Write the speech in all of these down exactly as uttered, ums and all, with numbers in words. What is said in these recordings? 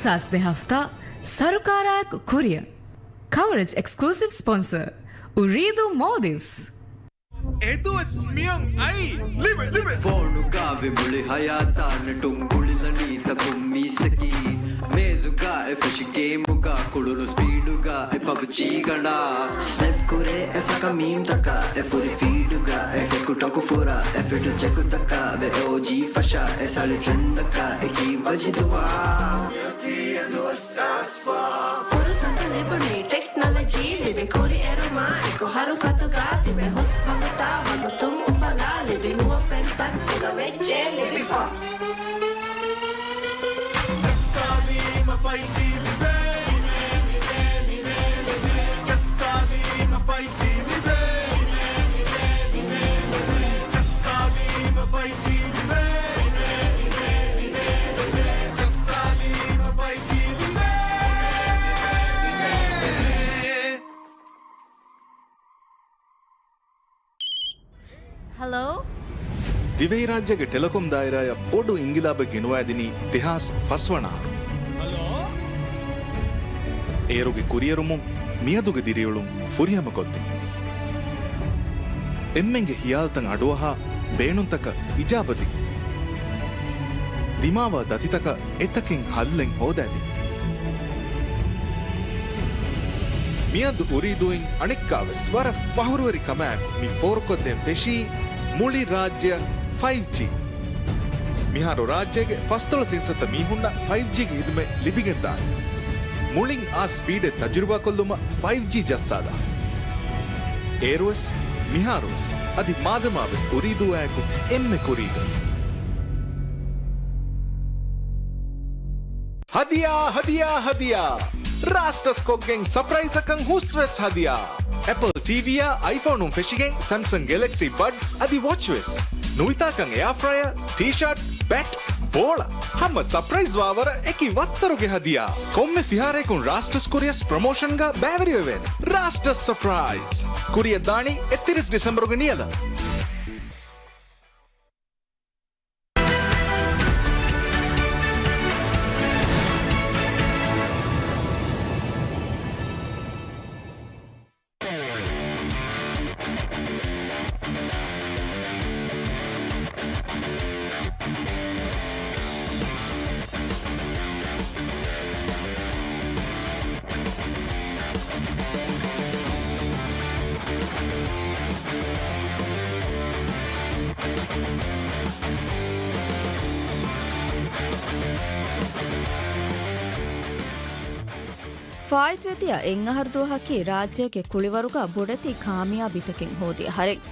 ތާސް ދެ ހަފްތާ ސަރުކާރާއެކު ކުރިއަށް. ކަވަރޭޖް އެކްސްކްލޫސިވް ސްޕޮންސަރ، އުރީދޫ މޯލްޑިވްސް. އެދުވަސް މިއަން އައީ. ލިބެ، ލިބެ. ފޯނުގަ ވި މުޅި ހަޔާތާ ނެޓުން ގުޅިލަނީ ތަކުން މީސްއަކީ. މޭޒުގަ އެ ފެށި ގޭމުގަ ކުޅުނު ސްޕީޑުގަ އެ ޕަބްޖީ ގަނޑާ. ސްނެޕް ކުރޭ އެ ސަކަ މީމްތަކަށް އެ ފުރި ފީޑުގަ އެ ޓެކުޓޮކު ފުރާ އެ ފިޓު ޗެކުތަކަށް ވެ އޯޖީ ފަށާ އެ ސަޅި ޓްރެންޑަކަށް އެކީ ވަޖިދުވާ. ފުރުސަތު ލިބުނީ ޓެކްނޮލޮޖީ ލިބި ކުރިއެރުމާ އެކު ހަރުފަތުގަ ތިބެ ހުސް ވަގުތާ ވަގުތުން އުފަލާ ލިބި ހުވަފެންތައް ފުދަ ވެއްޖެ ލިބިފަ. ޖައްސާލީމަ ފައިވް ޖީ ލިބޭ. ޖައްސާލީމަ ފައިވް ޖީ ލިބޭ. ހަލޯ؟ ދިވެހިރާއްޖޭގެ ޓެލެކޮމް ދާއިރާއަށް ބޮޑު އިންގިލާބެއް ގެނުވައިދިނީ ދެހާސް ފަސް ވަނަ އަހަރު. އޭރުގެ ކުރިއެރުމުން މިއަދުގެ ދިރިއުޅުން ފުރިހަމަކޮށްދިން. އެންމެންގެ ހިޔާލުތައް އަޑުއަހާ، ބޭނުންތަކަށް އިޖާބަދިން. ދިމާވާ ދަތިތަކަށް އެތަކެއް ހައްލެއް ހޯދައިދިން. މިއަދު އުރީދޫއިން އަނެއްކާވެސް ވަރަށް ފަހުރުވެރި ކަމާއެކު މި ފޯރުކޮށްދޭން ފެށީ މުޅި ރާއްޖެއަށް ފައިވް ޖީ. މިހާރު ރާއްޖޭގެ ފަސްދޮޅަސް އިންސައްތަ މީހުންނަށް ފައިވް ޖީގެ ހިދުމަތް ލިބިގެންދާނެ. މުޅިން އާ ސްޕީޑެއް ތަޖުރިބާކޮށްލުމަށް ފައިވް ޖީ ޖައްސާލާ. އޭރުވެސް، މިހާރުވެސް، އަދި މާދަމާވެސް އުރީދޫއާއެކު އެންމެ ކުރީގަ. ހަދިޔާ، ހަދިޔާ، ހަދިޔާ! ރާސްޓަސް ކޮށްގެން ސަޕްރައިޒަކަށް ހުސްވެސް ހަދިޔާ! އެޕަލް ޓީވީއާ އައިފޯނުން ފެށިގެން ސެމްސަން ގެލެކްސީ ބަޑްސް އަދި ވޮޗްވެސް. ނުވިތާކަން އެއާފްރަޔަރ، ޓީޝާޓް، ބެޓް، ބޯޅަ. ހަމަ ސަޕްރައިޒް ވާވަރަށް އެކި ވައްތަރުގެ ހަދިޔާ. ކޮންމެ ފިހާރަޔަކުން ރާސްޓަސް ކުރިޔަސް ޕްރޮމޯޝަންގަ ބައިވެރިވެވޭނެ. ރާސްޓަސް ސަޕްރައިޒް. ކުރިޔަށް ދާނީ އެއްތިރީސް ޑިސެމްބަރުގެ ނިޔަލަށް. ފާއިތުވެދިޔަ އެއް އަހަރު ދުވަހަކީ ރާއްޖޭގެ ކުޅިވަރުގަ ބޮޑެތި ކާމިޔާބީތަކެއް ހޯދި އަހަރެއް.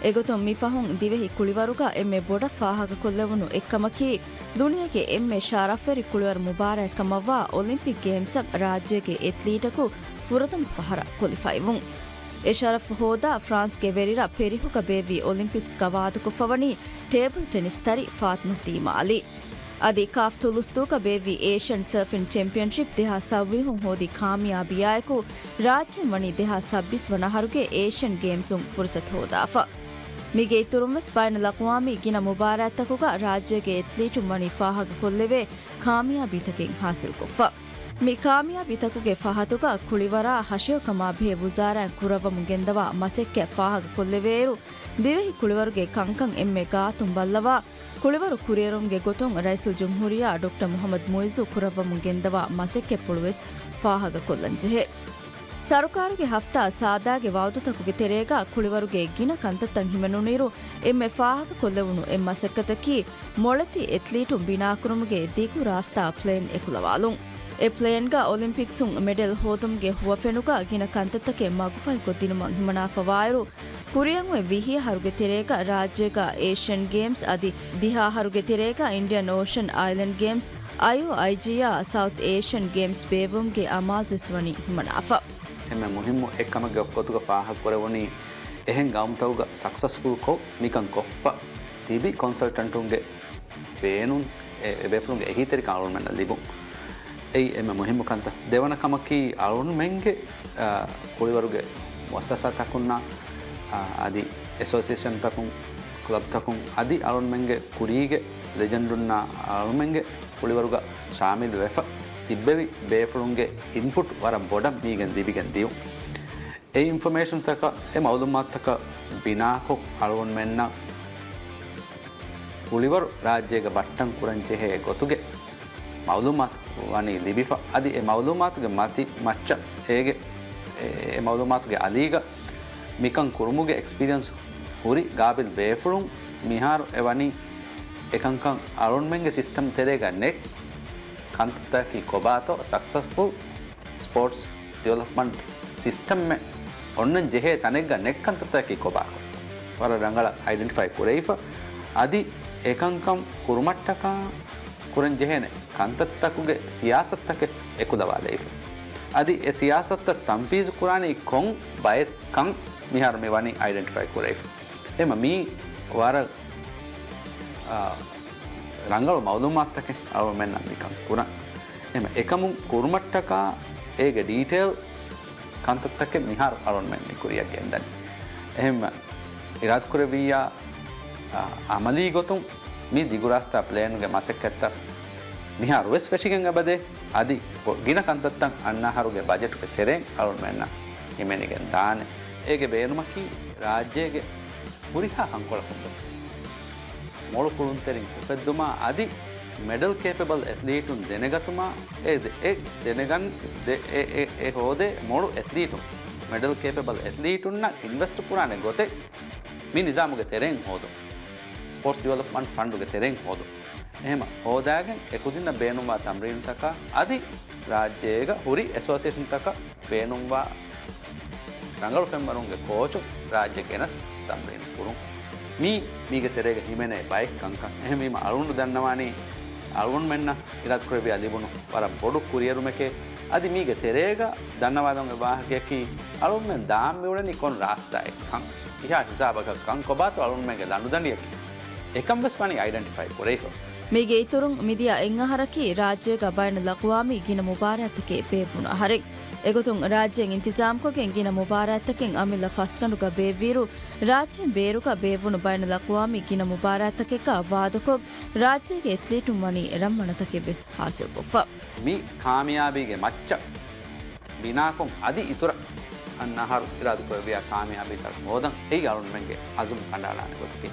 އެގޮތުން މިފަހުން ދިވެހި ކުޅިވަރުގަ އެންމެ ބޮޑަށް ފާހަގަކޮށްލެވުނު އެއްކަމަކީ، ދުނިޔޭގެ އެންމެ ޝަރަފްވެރި ކުޅިވަރު މުބާރާތްކަމަށްވާ އޮލިމްޕިކް ގޭމްސަށް ރާއްޖޭގެ އެތްލީޓަކު ފުރަތަމަ ފަހަރަށް ކޮލިފައިވުން. އެ ޝަރަފް ހޯދާ ފްރާންސްގެ ވެރިރަށް ޕެރިހުގަ ބޭއްވި އޮލިމްޕިކްސްގަ ވާދަކޮށްފަވަނީ ޓޭބަލް ޓެނިސް ތަރި ފާތިމަ ދީމާލީ. އަދި ކާފް ތުލުސްދޫގަ ބޭއްވި އޭޝިއަން ސަރފިން ޗެމްޕިއަންޝިޕް ދެހާސް ސައްވީހުން ހޯދި ކާމިޔާބީއާއެކު، ރާއްޖެ ވަނީ ދެހާސް ސައްބީސް ވަނަ އަހަރުގެ އޭޝިއަން ގޭމްސުން ފުރުސަތު ހޯދާފަ. މީގެ އިތުރުންވެސް ބައިނަލްއަޤްވާމީ ގިނަ މުބާރާތްތަކުގަ ރާއްޖޭގެ އެތްލީޓުން ވަނީ ފާހަގަކޮށްލެވޭ ކާމިޔާބީތަކެއް ހާސިލްކޮށްފަ. މި ކާމިޔާބީތަކުގެ ފަހަތުގަ ކުޅިވަރާ ހަށިގަނޑު ކަމާ ބެހޭ ވުޒާރާއިން ކުރައްވަމުން ގެންދަވާ މަސައްކަތް ފާހަގަކޮށްލެވޭއިރު، ދިވެހި ކުޅިވަރުގެ ކަންކަން އެންމެ ގާތުން ބައްލަވާ، ކުޅިވަރު ކުރިއެރުމުގެ ގޮތުން ރައީސުލްޖުމްހޫރިއްޔާ ޑޮކްޓަރ މުޙައްމަދު މުޢިއްޒު ކުރައްވަމުން ގެންދަވާ މަސައްކަތްޕުޅުވެސް ފާހަގަކޮށްލަންޖެހޭ. ސަރުކާރުގެ ހަފްތާ ސާދާގެ ވައުދުތަކުގެ ތެރޭގަ ކުޅިވަރުގެ ގިނަ ކަންތައްތައް ހިމެނުނުއިރު، އެންމެ ފާހަގަކޮށްލެވުނު އެއް މަސައްކަތަކީ، މޮޅެތި އެތްލީޓުން ބިނާކުރުމުގެ ދިގު ރާސްތާ ޕްލޭން އެކުލަވާލުން. އެ ޕްލޭންގަ އޮލިމްޕިކްސުން މެޑަލް ހޯދުމުގެ ހުވަފެނުގަ ގިނަ ކަންތައްތަކެއް މަގުފަހިކޮށްދިނުމަށް ހިމަނާފަވާއިރު، ކުރިއަށް އޮތް ވިހި އަހަރުގެ ތެރޭގަ ރާއްޖޭގަ އޭޝިއަން ގޭމްސް އަދި ދިހަ އަހަރުގެ ތެރޭގަ އިންޑިއަން އޯޝަން އައިލެންޑް ގޭމްސް، އައިއޯއައިޖީއާ ސައުތް އޭޝިއަން ގޭމްސް ބޭއްވުމުގެ އަމާޒުވެސް ވަނީ ހިމަނާފަ. އެންމެ މުހިއްމު އެއްކަމެއްގެ ގޮތުގަ ފާހަގަކުރެވުނީ، އެހެން ގައުމުތަކުގަ ސަކްސަސްފުލްކޮށް މިކަން ކޮށްފަ ތިބި ކޮންސަލްޓަންޓުންގެ ބޭނުން، އެ، އެބޭފުޅުންގެ އެހީތެރިކަން އަޅުގަނޑުމެންނަށް ލިބުން. އެއީ އެންމެ މުހިއްމު ކަންތައް. ދެވަނަ ކަމަކީ، އަޅުގަނޑުމެންގެ، އާ، ކުޅިވަރުގެ މުއައްސަސާތަކުންނާ، އާ، އަދި އެސޯސިއޭޝަންތަކުން، ކްލަބްތަކުން، އަދި އަޅުގަނޑުމެންގެ ކުރީގެ ލެޖެންޑުންނާ އަޅުގަނޑުމެންގެ ކުޅިވަރުގަ ޝާމިލުވެފަ، ތިއްބެވި ބޭފުޅުންގެ އިންޕުޓް ވަރަށް ބޮޑަށް މީގެން ލިބިގެން ދިޔުން. އެ އިންފޮމޭޝަންތަކަށް، އެ މައުލޫމާތުތަކަށް ބިނާކޮށް، އަޅުގަނޑުމެންނަށް ކުޅިވަރު ރާއްޖޭގަ ބައްޓަން ކުރަން ޖެހޭ ގޮތުގެ މައުލޫމާތު ވަނީ ލިބިފަ. އަދި އެ މައުލޫމާތުގެ މަތި މައްޗަށް އޭގެ، އެ، އެ މައުލޫމާތުގެ އަލީގަ މިކަން ކުރުމުގެ އެކްސްޕީރިއަންސް ހުރި ގާބިލް ބޭފުޅުން މިހާރު އެ ވަނީ އެކަންކަން އަޅުންމެންގެ ސިސްޓަމް ތެރޭގަ ނެތް ކަންތައްތަކަކީ ކޮބާތޯ، ސަކްސެސްފުލް ސްޕޯޓްސް ޑިވެލޮޕްމަންޓް ސިސްޓަމެއް އޮންނަން ޖެހޭ ތަނެއްގަ ނެތް ކަންތައްތަކަކީ ކޮބާތޯ ވަރަށް ރަނގަޅަށް އައިޑެންޓިފައި ކުރެވިފަ. އަދި އެކަންކަން ކުރުމަށްޓަކާ ކުރަން ޖެހޭނެ ކަންތައްތަކުގެ ސިޔާސަތުތަކެއް އެކުލަވާލައިފަ. އަދި އެ ސިޔާސަތުތައް ތަންފީޒު ކުރާނީ ކޮން ބައެއްކަން މިހާރު މި ވަނީ އައިޑެންޓިފައި ކުރެވިފަ. އެމަ މީ ވަރަށް، އާ، ރަނގަޅު މައުލޫމާތުތަކެއް އަޅުގަނޑުމެންނަށް މިކަން ކުރަން. އެމަ އެކަމުން ކުރުމަށްޓަކާ އޭގެ ޑީޓެއިލް ކަންތައްތަކެއް މިހާރު އަޅުގަނޑުމެން މި ކުރިއަށް ގެންދަނީ. އެހެންމެ އިރާދަކުރެއްވިއްޔާ، އާ، އަމަލީ ގޮތުން މި ދިގުރާސްތާ ޕްލޭނުގެ މަސައްކަތްތައް މިހާރު ވެސް ފެށިގެން އެބަދޭ. އަދި ގޮ-، ގިނަ ކަންތައްތައް އަންނަ އަހަރުގެ ބަޖެޓުގެ ތެރެއިން އަޅުގަނޑުމެންނަށް ހިމެނިގެން ދާނެ. އޭގެ ބޭނުމަކީ ރާއްޖޭގެ ހުރިހާ ހަންކޮޅަކުން ވެސް މޮޅު ކުޅުންތެރިން އުފެއްދުމާ އަދި މެޑަލް ކޭޕަބަލް އެތްލީޓުން ދެނެގަތުމާ އެ ދެ-، އެ ދެނެގަން ދެ-، އެ، އެ، އެ ހޯދޭ މޮޅު އެތްލީޓުން، މެޑަލް ކޭޕަބަލް އެތްލީޓުންނަށް އިންވެސްޓު ކުރާނެ ގޮތެއް މި ނިޒާމުގެ ތެރެއިން ހޯދުން. ސްޕޯޓްސް ޑިވެލޮޕްމަންޓް ފަންޑުގެ ތެރެއިން ހޯދުން. އެހެމަ ހޯދާގެން އެކުދިންނަށް ބޭނުންވާ ތަމްރީނުތަކާ އަދި ރާއްޖޭގަ ހުރި އެސޯސިއޭޝަންތަކަށް ބޭނުންވާ ރަނގަޅު ފެންވަރުންގެ ކޯޗު ރާއްޖެ ގެނަސް ތަމްރީނު ކުރުން. މީ، މީގެ ތެރޭގަ ހިމެނޭ ބައެއް ކަންކަން. އެހެންވީމަ އަޅުގަނޑު ދަންނަވާނީ އަޅުގަނޑުމެންނަށް އިރާދަކުރެއްވިޔާ ލިބުނު ވަރަށް ބޮޑު ކުރިއެރުމެކޭ. އަދި މީގެ ތެރޭގަ ދަންނަވާލަން އެ ވާހަކަޔަކީ އަޅުގަނޑުމެން ދާން މިއުޅެނީ ކޮން ރާސްތާއެއްކަން، ކިހާ ހިސާބަކަށްކަން، ކޮބާތޯ އަޅުގަނޑުމެންގެ ލަނޑުދަނޑިއަކީ. އެކަން ވެސް ވަނީ އައިޑެންޓިފައި ކުރެވިފަ. މީގެ އިތުރުން މިދިޔަ އެއް އަހަރަކީ ރާއްޖޭގަ ބައިނަލްއަޤްވާމީ ގިނަ މުބާރާތްތަކެއް ބޭއްވުނު އަހަރެއް. އެގޮތުން ރާއްޖޭން އިންތިޒާމްކޮށްގެން ގިނަ މުބާރާތްތަކެއް އަމިއްލަ ފަސްގަނޑުގަ ބޭއްވިއިރު، ރާއްޖޭން ބޭރުގަ ބޭއްވުނު ބައިނަލްއަޤްވާމީ ގިނަ މުބާރާތްތަކެއްގަ ވާދަކޮށް، ރާއްޖޭގެ އެތްލީޓުން ވަނީ ރަންމަނަތަކެއް ވެސް ހާސިލްކޮށްފަ. މި ކާމިޔާބީގެ މައްޗަށް ބިނާކޮށް އަދި އިތުރަށް އަންނަ އަހަރު އިރާދަކުރެއްވިޔާ ކާމިޔާބީތައް ހޯދަން އެއީ އަޅުންމެންގެ އަޒުމް ކަނޑައަޅާނެ ގޮތަކީ.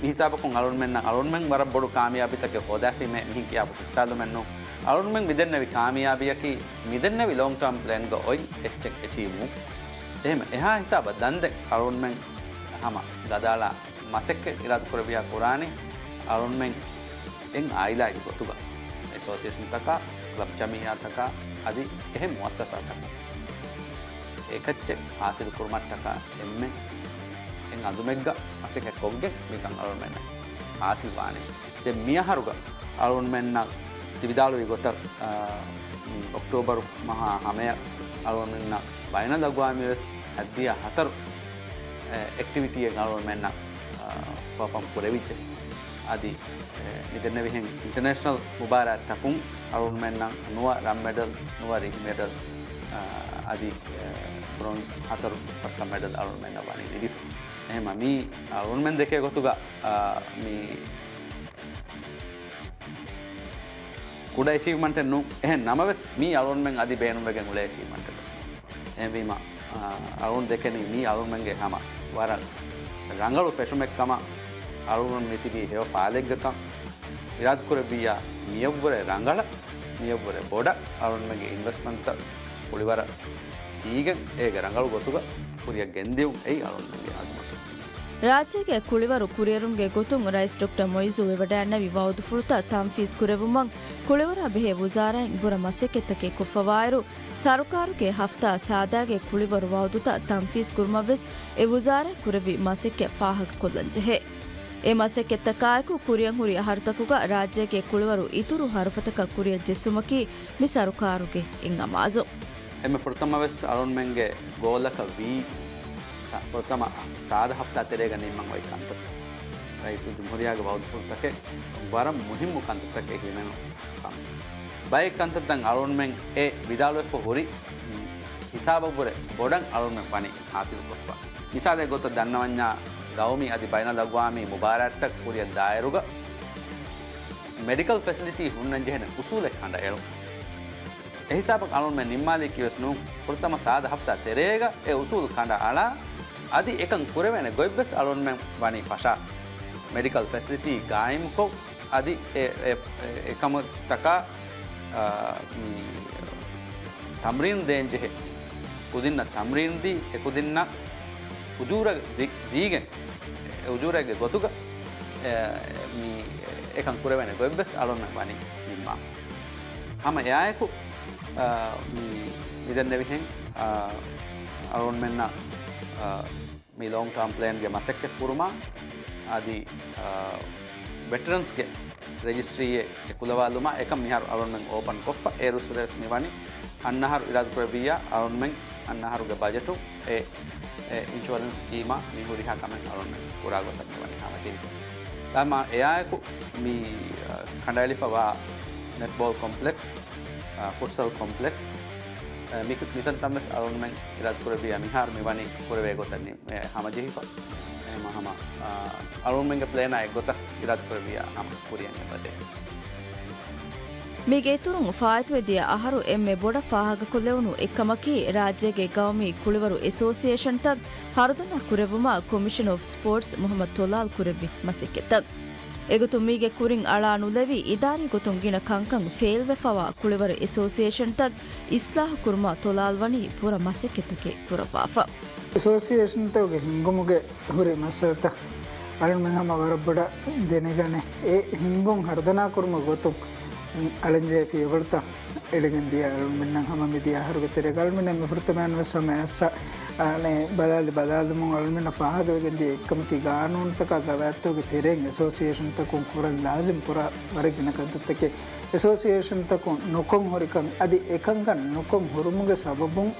މި ހިސާބަކުން އަޅުންމެންނަށް އަޅުންމެން ވަރަށް ބޮޑު ކާމިޔާބީތަކެއް ހޯދާފީމޭ މިހިން ކިޔާފަ ހުއްޓާލުމެއްނޫން. އަޅުންމެން މިދެންނެވި ކާމިޔާބީއަކީ މިދެންނެވި ލޯންގް ޓާމް ޕްލޭންގަ އޮތް އެއްޗެއް އެޗީވްވުން. އެހެމަ އެހާ ހިސާބަށް ދަންދެން އަޅުންމެން ހަމަ ގަދައަޅާ މަސައްކަތް އިރާދަކުރެއްވިޔާ ކުރާނީ އަޅުންމެން އެއް އާއިލާގެ ގޮތުގަ އެސޯސިއޭޝަންތަކާ، ކްލަބް ޖަމިއްޔާތަކާ އަދި އެހެން މުއައްސަސާތަކުން އެކައްޗެއް ހާސިލު ކުރުމަށްޓަކާ އެންމެ އެއް އަޒުމެއްގަ މަސައްކަތް ކޮށްގެން މިކަން އަޅުންމެންނަށް ހާސިލް ވާނެ. ދެން މިއަހަރުގަ އަޅުންމެންނަށް ތި ވިދާޅުވި ގޮތަށް، އާ، އޮކްޓޯބަރު މަހާ ހަމަޔަށް އަޅުންމެންނަށް ބައިނަލްއަގްވާމީ ވެސް ހައްދިޔަ ހަތަރު، އެ، އެކްޓިވިޓީއެއް އަޅުންމެންނަށް، އާ، ޕަރފޯމް ކުރެވިއްޖެ. އަދި، އެ، މިދެންނެވިހެން އިންޓަނޭޝަނަލް މުބާރާތްތަކުން އަޅުންމެންނަށް ނުވަ ރަން މެޑަލް، ނުވަ ރިހި މެޑަލް، އާ، އަދި، އެ، ބްރޮންޒް ހަތަރު ފައްކަ މެޑަލް އަޅުންމެންނަށް ވަނީ ލިބިފަ. އެހެމަ މީ އަޅުންމެން ދެކޭ ގޮތުގަ، އާ، މީ ކުޑަ އެޗީވްމަންޓެއް ނޫން. އެހެން ނަމަވެސް، މީ އަޅުންމެން އަދި ބޭނުންވެގެން އުޅޭ އެޗީވްމަންޓެއް ވެސް. އެހެންވީމަ، އާ، އަޅުން ދެކެނީ މީ އަޅުންމެންގެ ހަމަ ވަރަށް ރަނގަޅު ފެށުމެއްކަމަށް. އަޅުން މިތިބީ ހެޔޮ ފާލެއްގަކަން އިރާދަކުރެއްވިއްޔާ، މިޔަށްވުރެ ރަނގަޅަށް، މިޔަށްވުރެ ބޮޑަށް އަޅުންމެންގެ އިންވެސްޓްމަންޓްތައް ކުޅިވަރަށް ހީގެން އޭގެ ރަނގަޅު ގޮތުގަ ކުރިއަށް ގެންދިއުން އެއީ އަޅުންމެންގެ އަޒުމަތު. ރާއްޖޭގެ ކުޅިވަރު ކުރިއެރުމުގެ ގޮތުން ރައީސް ޑޮކްޓަރ މުއިއްޒު ވެވަޑައިގެންނެވި ވައުދުފުޅުތައް ތަންފީޒް ކުރެވުމަށް ކުޅިވަރާ ބެހޭ ވުޒާރާއިން ބުރަ މަސައްކަތްތަކެއް ކޮށްފަވާއިރު، ސަރުކާރުގެ ހަފްތާ ސާދާގެ ކުޅިވަރު ވައުދުތައް ތަންފީޒް ކުރުމަށްވެސް އެ ވުޒާރާއިން ކުރެއްވި މަސައްކަތް ފާހަގަކޮށްލަން ޖެހޭ. އެ މަސައްކަތްތަކާއެކު ކުރިއަށް ހުރި އަހަރުތަކުގަ ރާއްޖޭގެ ކުޅިވަރު އިތުރު ހަރުފަތަކަށް ކުރިއަށް ޖެއްސުމަކީ މި ސަރުކާރުގެ އެއް އަމާޒު. އެންމެ ފުރަތަމަ ވެސް އަޅުންމެންގެ ގޯލަކަށް ވީ ސަ-، ފުރަތަމަ ސާދަ ހަފްތާ ތެރޭގަ ނިންމަން އޮތް ކަންތައް. ރައީސުލް ޖުމްހޫރިއްޔާގެ ވައުދުފުޅުތަކެއް ވަރަށް މުހިއްމު ކަންތައްތަކެއް ހިމެނު ކަމެއް. ބައެއް ކަންތައްތައް އަޅުންމެން އެ ވިދާޅުވެފަ ހުރި ހިސާބަށްވުރެ ބޮޑަށް އަޅުންމެން ވަނީ ހާސިލުކޮށްފަ. މިސާލެއް ގޮތަށް ދަންނަވަންޏާ، ގައުމީ އަދި ބައިނަލްއަގްވާމީ މުބާރާތްތައް ކުރިއަށް ދާއިރުގަ މެޑިކަލް ފެސިލިޓީ ހުންނަން ޖެހޭނެ އުސޫލެއް ކަނޑައެޅުން. އެހިސާބަށް އަޅުންމެން ނިންމާލީ ކީވެސް ނޫން. ފުރަތަމަ ސާދަ ހަފްތާ ތެރޭގަ އެ އުސޫލު ކަނޑައަޅާ، އަދި އެކަން ކުރެވޭނެ ގޮތްވެސް އަޅުންމެން ވަނީ ފަށާ. މެޑިކަލް ފެސިލިޓީ ގާއިމްކޮށް، އަދި އެ، އެ، އެ، އެކަމަށްޓަކާ، އާ، މި، ތަމްރީން ދޭންޖެހޭ. ކުދިންނަށް ތަމްރީން ދީ، އެ ކުދިންނަށް އުޖޫރަ ދި-، ދީގެން، އެ އުޖޫރައެއްގެ ގޮތުގަ، އެ، މި އެކަން ކުރެވޭނެ ގޮތްވެސް އަޅުންމެން ވަނީ ނިންމާ. ހަމަ އެއާއެކު، އާ، މި މިދެންނެވިހެން، އާ، އަޅުންމެންނަށް، އާ، މި ލޯންގް ޓާމް ޕްލޭންގެ މަސައްކަތް ކުރުމާ، އަދި، އާ، ވެޓްރަންސްގެ ރެޖިސްޓްރީއެއް އެކުލަވާލުމާ އެކަން މިހާރު އަޅުންމެން އޯޕަން ކޮށްފަ. އޭރުއްސުރެވެސް މިވަނީ އަންނަ އަހަރު އިރާދަކުރެއްވިއްޔާ އަޅުންމެން އަންނަ އަހަރުގެ ބަޖެޓު އެ، އެ އިންޝުއަރެންސް ސްކީމާ މި ހުރިހާ ކަމެއް އަޅުންމެން ކުރާ ގޮތަށް މިވަނީ ހަމަޖެހިފަ. ދާމާ އެއާއެކު މި، އަ، ކަނޑައެޅިފަވާ ނެޓްބޯލް ކޮމްޕްލެކްސް، އަ، ފުޓްސަލް ކޮމްޕްލެކްސް، އަ، މި-، މިތަންތަންވެސް އަޅުންމެން އިރާދަކުރެއްވިއްޔާ މިހާރު މިވަނީ ކުރެވޭ ގޮތަށް ނި-، އެ، ހަމަޖެހިފަ. އެހެންމަ ހަމަ، އާ، އަޅުންމެންގެ ޕްލޭނާ އެއްގޮތަށް އިރާދަކުރެއްވިއްޔާ ހަމަ ކުރިއަށް އެބަދޭ. މީގެ އިތުރުން ފާއިތުވެ ދިޔަ އަހަރު އެންމެ ބޮޑަށް ފާހަގަކޮށްލެވުނު އެއްކަމަކީ، ރާއްޖޭގެ ގައުމީ ކުޅިވަރު އެސޯސިއޭޝަންތައް ހަރުދަނާ ކުރެއްވުމަށް ކޮމިޝަނަރ އޮފް ސްޕޯޓްސް މުހައްމަދު ތޮލާލް ކުރެއްވި މަސައްކަތްތައް. އެގޮތުން މީގެ ކުރިން އަޅާ ނުލެވި، އިދާރީ ގޮތުން ގިނަ ކަންކަން ފެއިލްވެފަވާ ކުޅިވަރު އެސޯސިއޭޝަންތައް އިސްލާހު ކުރުމަށް ތޮލާލް ވަނީ ބުރަ މަސައްކަތްތަކެއް ކުރައްވާފަ. އެސޯސިއޭޝަންތަކުގެ ހިންގުމުގެ ހުރި މައްސަލަތައް އަޅުމެން ހަމަ ވަރަށް ބޮޑަށް ދެނެގަނެ، އެ ހިންގުން ހަރުދަނާ ކުރުމުގެ ގޮތުން އަޅަންޖެހޭ ފިޔަވަޅުތައް އެޅިގެން ދިޔަ އަޅުމެންނަށް ހަމަ މިދިޔަ އަހަރުގެ ތެރޭގަ އަޅުމެންނަށް މި ފުރަތަމައިން ވެސް ހަމަ އެއްސަ، އަނެ، ބަލާލި ބަލާލުމުން އަޅުމެންނަށް ފާހަގަވެގެން ދިޔަ އެއްކަމަކީ، ގާނޫނުތަކާ ގަވާއިދުތަކުގެ ތެރެއިން އެސޯސިއޭޝަންތަކުން ކުރަން ލާޒިމް ކުރާ ވަރަށް ގިނަ ކަންތައްތަކެއް އެސޯސިއޭޝަންތަކުން ނުކޮށް ހުރިކަން، އަދި އެކަންކަން ނުކޮށް ހުރުމުގެ ސަބަބުން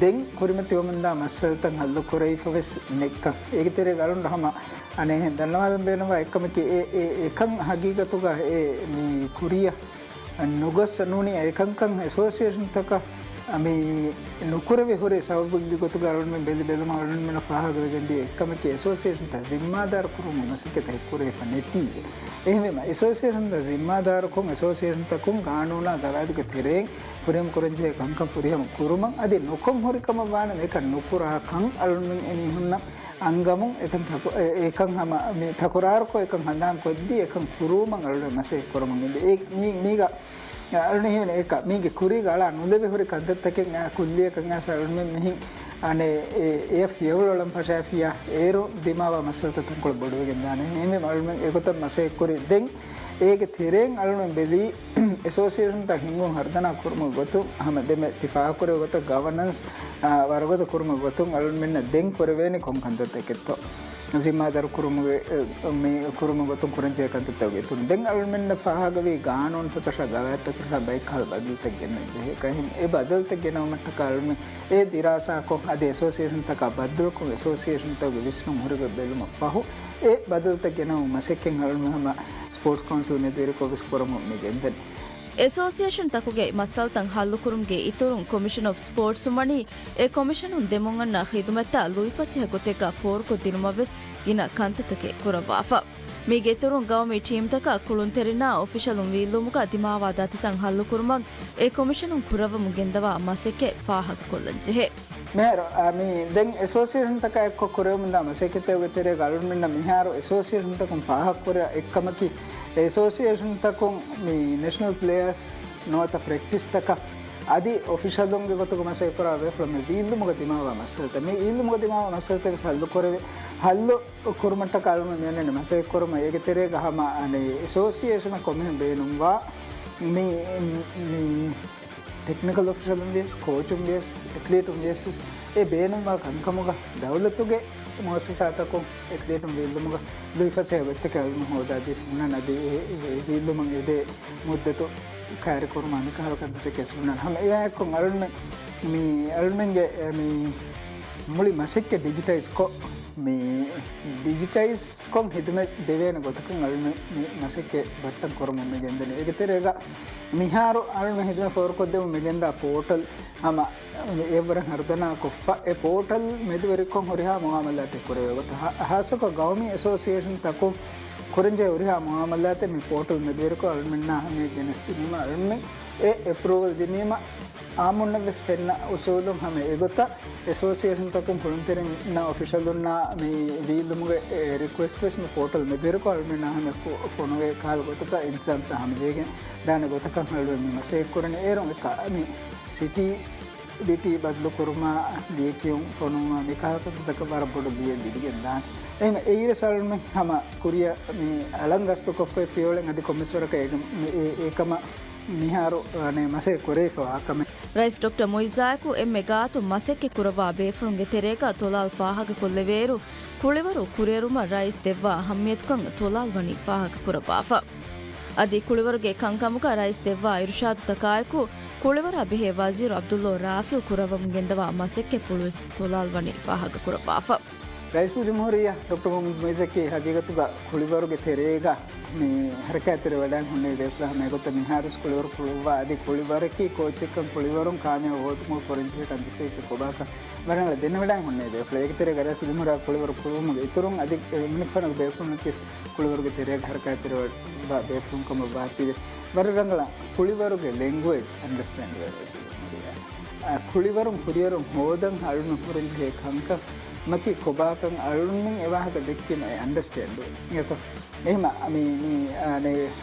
ދެން ކުރިމަތިވަމުންދާ މައްސަލަތައް ހައްލު ކުރެވިފަވެސް ނެއްކަން. އޭގެ ތެރޭގަ އަޅުން ހަމަ އަނެއްހެން ދަންނަވާލަން ބޭނުންވާ އެއްކަމަކީ، އެ، އެ، އެކަން ހަގީގަތުގަ އެ މި ކުރިއަށް ނުގޮސް ނޫނީ އެކަންކަން އެސޯސިއޭޝަންތަކަށް މި ނުކުރެވި ހުރި ސަބަބުގެ ގޮތުގަ އަޅުންމެން ބެލި ބެލުމަށް އަޅުންމެންނަށް ފާހަގަވެގެން ދިޔަ އެއްކަމަކީ އެސޯސިއޭޝަންތައް ޒިންމާދާރު ކުރުމުގެ މަސައްކަތެއް ކުރެވިފަ ނެތީ. އެހެންވީމަ، އެސޯސިއޭޝަންތައް ޒިންމާދާރުކޮށް، އެސޯސިއޭޝަންތަކުން ގާނޫނާ ގަވާއިދުގެ ތެރެއިން ފުރިހަމަ ކުރަންޖެހޭ ކަންކަން ފުރިހަމަ ކުރުމަށް، އަދި ނުކޮށް ހުރި ކަމަށް ވާނަމަ އެކަން ނުކުރާ ކަން އަޅުންމެން އެމީހުންނަށް އަންގަމުން، އެކަން ތަކު-، އެ-، އެކަން ހަމަ މި ތަކުރާރުކޮށް އެކަން ހަނދާން ކޮށްދީ، އެކަން ކުރުވުމަށް އަޅުން މަސައްކަތް ކުރަމުން އެދެ. އެ މީ-، މީގަ އަޅުން ހީވަނީ އެކަ-، މީގެ ކުރީގަ އަޅާ ނުލެވި ހުރި ކަންތައްތަކެއް އަ، ކުއްލިއަކަށް އައިސް އަޅުންމެން މިހިން އަނެއް އެ-، އެއަށް ފިޔަވަޅު އަޅަން ފަށާފިއްޔާ، އޭރު ދިމާވާ މައްސަލަތައް ތަންކޮޅެއް ބޮޑުވެގެން ދާނެ. އެހެންވީމަ އަޅުންމެން އެގޮތަށް މަސައްކަތް ކުރި. ދެން އޭގެ ތެރެއިން އަޅުން ބެލީ، އެސޯސިއޭޝަންތައް ހިންގުން ހަރުދަނާ ކުރުމުގެ ގޮތުން، ހަމަ ދެމެ ތި ފާހަގަކުރެއްވި ގޮތަށް ގަވަނަންސް، އާ، ވަރުގަދަ ކުރުމުގެ ގޮތުން އަޅުންމެންނަށް ދެން ކުރެވޭނީ ކޮން ކަންތައްތަކެއްތޯ؟ ޒިންމާދާރު ކުރުމުގެ، އެ، މި ކުރުމުގެ ގޮތުން ކުރަންޖެހޭ ކަންތައްތަކުގެ އިތުރުން ދެން އަޅުންމެންނަށް ފާހަގަވީ ގާނޫނުތަކަށާ ގަވާއިދުތަކަށާ ބައެއްކަހަލަ ބަދަލުތައް ގެންނަން ޖެހޭ. އެހެން އެ ބަދަލުތައް ގެނައުމަށްޓަކާ އަޅުންމެން އެ ދިރާސާކޮށް، އަދި އެސޯސިއޭޝަންތަކާ ބައްދަލުކޮށް، އެސޯސިއޭޝަންތަކުގެ ވިސްނުން ހުރިގޮތް ބެލުމަށް ފަހު، އެ ބަދަލުތައް ގެނައުމުގެ މަސައްކަތް އަޅުންމެން ހަމަ ސްޕޯޓްސް ކައުންސިލް މެދުވެރިކޮށް ވެސް ކުރަމުން މި ގެންދަނީ. އެސޯސިއޭޝަންތަކުގެ މައްސަލަތައް ހައްލުކުރުމުގެ އިތުރުން ކޮމިޝަނަރ އޮފް ސްޕޯޓްސް ވަނީ އެ ކޮމިޝަނުން ދެމުން އަންނަ ޚިދުމަތްތައް ލުއިފަސޭހަ ގޮތެއްގަ ފޯރުކޮށްދިނުމަށް ވެސް ގިނަ ކަންތައްތަކެއް ކުރައްވާފަ. މީގެ އިތުރުން ގައުމީ ޓީމްތަކަށް ކުޅުންތެރިންނާ އޮފިޝަލުން ވީއްލުމުގަ ދިމާވާ ދަތިތައް ހައްލުކުރުމަށް އެ ކޮމިޝަނުން ކުރައްވަމުން ގެންދަވާ މަސައްކަތް ފާހަގަކޮށްލަން ޖެހޭ. މިހާރު، އާ، މި ދެން އެސޯސިއޭޝަންތަކާ އެއްކޮށް ކުރެވެމުންދާ މަސައްކަތްތަކުގެ ތެރޭގަ އަޅުންމެންނަށް މިހާރު އެސޯސިއޭޝަންތަކުން ފާހަގަކުރާ އެއްކަމަކީ، އެސޯސިއޭޝަންތަކުން މި ނެޝަނަލް ޕްލޭޔާސް ނުވަތަ ޕްރެކްޓިސްތަކަށް އަދި އޮފިޝަލުންގެ ގޮތުގަ މަސައްކަތްކުރާ ބޭފުޅުން މި ވީއްލުމުގަ ދިމާވާ މައްސަލަތައް، މި ވީއްލުމުގަ ދިމާވާ މައްސަލަތައް ވެސް ހައްލު ކުރެވޭ، ހައްލު ކުރުމަށްޓަކާ އަޅުން މިއަންނަނީ މަސައްކަތްކުރުމަށް. އޭގެ ތެރޭގަ ހަމަ އަނެއް އެސޯސިއޭޝަނަށް ކޮންމެހެން ބޭނުންވާ މި، މި ޓެކްނިކަލް އޮފިޝަލުން ވިޔަސް، ކޯޗުން ވިޔަސް، އެތްލީޓުން ވިޔަސް ވެސް އެ ބޭނުންވާ ކަންކަމުގަ ދައުލަތުގެ މުއައްސަސާތަކުން އެތްލީޓުން ވީއްލުމުގަ ލުއިފަސޭހަ ގޮތްތަކެއް އަޅުން ހޯދާދީފަ ހުންނަން. އަދި އެ، އެ، އެ ވީއްލުމަށް އެދޭ މުއްދަތު ކައިރިކުރުމާ މިކަހަލަ ކަންތައްތަކެއް ހުންނަން. ހަމަ އެއާއެކު އަޅުން މި، މި އަޅުންމެންގެ އެ، މި މުޅި މަސައްކަތް ޑިޖިޓައިޒްކޮށް، މި ޑިޖިޓައިޒްކޮށް ހިދުމަތް ދެވޭނެ ގޮތަކަށް އަޅުން މި މަސައްކަތް ބައްޓަން ކުރަމުން މި ގެންދަނީ. އޭގެ ތެރޭގަ މިހާރު އަޅުން ހިދުމަތް ފޯރުކޮށްދެމުން މި ގެންދާ ޕޯޓަލް ހަމަ އެއްވަރަށް ހަރުދަނާ ކޮށްފަ، އެ ޕޯޓަލް މެދުވެރިކޮށް ހުރިހާ މުއާމަލާތެއް ކުރެވޭ ގޮތަށް، ހާ-، ހާއްސަކޮށް ގައުމީ އެސޯސިއޭޝަންތަކުން ކުރަންޖެހޭ ހުރިހާ މުއާމަލާތެއް މި ޕޯޓަލް މެދުވެރިކޮށް އަޅުމެންނާ އަހަންނަށް ގެނެސްދިނީމަ، އަޅުމެން އެ އެޕްރޫވަލް ދިނީމަ އާއްމުންނަށް ވެސް ފެންނަ އުސޫލުން ހަމަ އެގޮތަށް އެސޯސިއޭޝަންތަކުން ކުޅުންތެރިންނަށް އޮފިޝަލުންނާ މި ވީއްލުމުގެ ރިކުއެސްޓް ވެސް މި ޕޯޓަލް މެދުވެރިކޮށް އަޅުމެންނާ ހަމަ ފޮ-، ފޮނުވޭ ކަހަލަ ގޮތަކަށް އިންތިޒާމްތައް ހަމަޖެހިގެން ދާނެ ގޮތަކަށް އަޅުގަނޑު މި މަސައްކަތް ކުރަނީ. އޭރުން އެކަ މި ސިޓީ ޑިޓީ ބަދަލު ކުރުމާ، ލިޔެކިޔުން ފޮނުވުމާ، މި ކަހަލަ ކަންތައްތަކަށް ވަރަށް ބޮޑު ލިޔެއް ލިބިގެން ދާނެ. އެހެން އެއީ ވެސް އަޅުމެން ހަމަ ކުރިއަށް މި އަޅަން ގަސްތުކޮށްފައި ފިޔަވަޅެއް އަދި ކޮންމެސް ވަރަކަށް އެ-، މި-، އެ-، އެކަމަށް މިހާރު އަނެއް މަސައްކަތް ކުރެވިފަވާ ކަމެއް. ރައީސް ޑޮކްޓަރ މުއިއްޒާއެކު އެންމެ ގާތު މަސައްކަތް ކުރައްވާ ބޭފުޅުންގެ ތެރޭގަ ތޮލާލް ފާހަގަކޮށްލެވޭއިރު، ކުޅިވަރު ކުރިއެރުމަށް ރައީސް ދެއްވާ އަހައްމިޔަތުކަން ތޮލާލް ވަނީ ފާހަގަކުރައްވާފަ. އަދި ކުޅިވަރުގެ ކަންކަމުގަ ރައީސް ދެއްވާ އިރުޝާދުތަކާއެކު، ކުޅިވަރާ ބެހޭ ވަޒީރު ޢަބްދުﷲ ރާފިޢު ކުރައްވަމުން ގެންދަވާ މަސައްކަތްޕުޅުވެސް ތޮލާލް ވަނީ ފާހަގަކުރައްވާފަ. ރައީސުލްޖުމްހޫރިއްޔާ ޑޮކްޓަރ މުޙައްމަދު މުޢިއްޒަކީ ހަގީގަތުގަ ކުޅިވަރުގެ ތެރޭގަ މި ހަރަކާތްތެރިވެވަޑައިގެން ހުންނެވި ބޭފުޅާ. ހަމަ އެގޮތަށް މިހާރުވެސް ކުޅިވަރު ކުޅުއްވާ އަދި ކުޅިވަރަކީ ކޯޗެއްކަން، ކުޅިވަރުން ކާމިޔާބު ހޯދުމުގަ ކުރަންޖެހޭ ކަންތައްތަކެއް ކޮބާކަން ވަރަށް ރަނގަޅަށް ދެނެވަޑައިގެން ހުންނެވި ބޭފުޅާ. އޭގެ ތެރޭގަ ރައީސުލްޖުމްހޫރިއްޔާ ކުޅިވަރު ކުޅުއްވުމުގެ އިތުރުން އަދި އެ މިނިކުފާނުގެ ބޭފުޅުންނަކީވެސް ކުޅިވަރުގެ ތެރޭގަ ހަރަކާތްތެރިވެވަޑައިގަންނަވާ ބޭފުޅުން ކަމަށް ވާތީވެ، ވަރަށް ރަނގަޅަށް ކުޅިވަރުގެ ލެންގުއޭޖް އަންޑަސްޓޭންޑް ވެވޭ. އަ، ކުޅިވަރުން ކުރިއެރުން ހޯދަން އަޅުން ކުރަންޖެހޭ ކަންކަމަކީ ކޮބާކަން އަޅުންމެން އެ ވާހަކަ ދެއްކީމަ އެ އަންޑަސްޓޭންޑް ވޭ. އެހެން މި، މި، އަ، ނެ،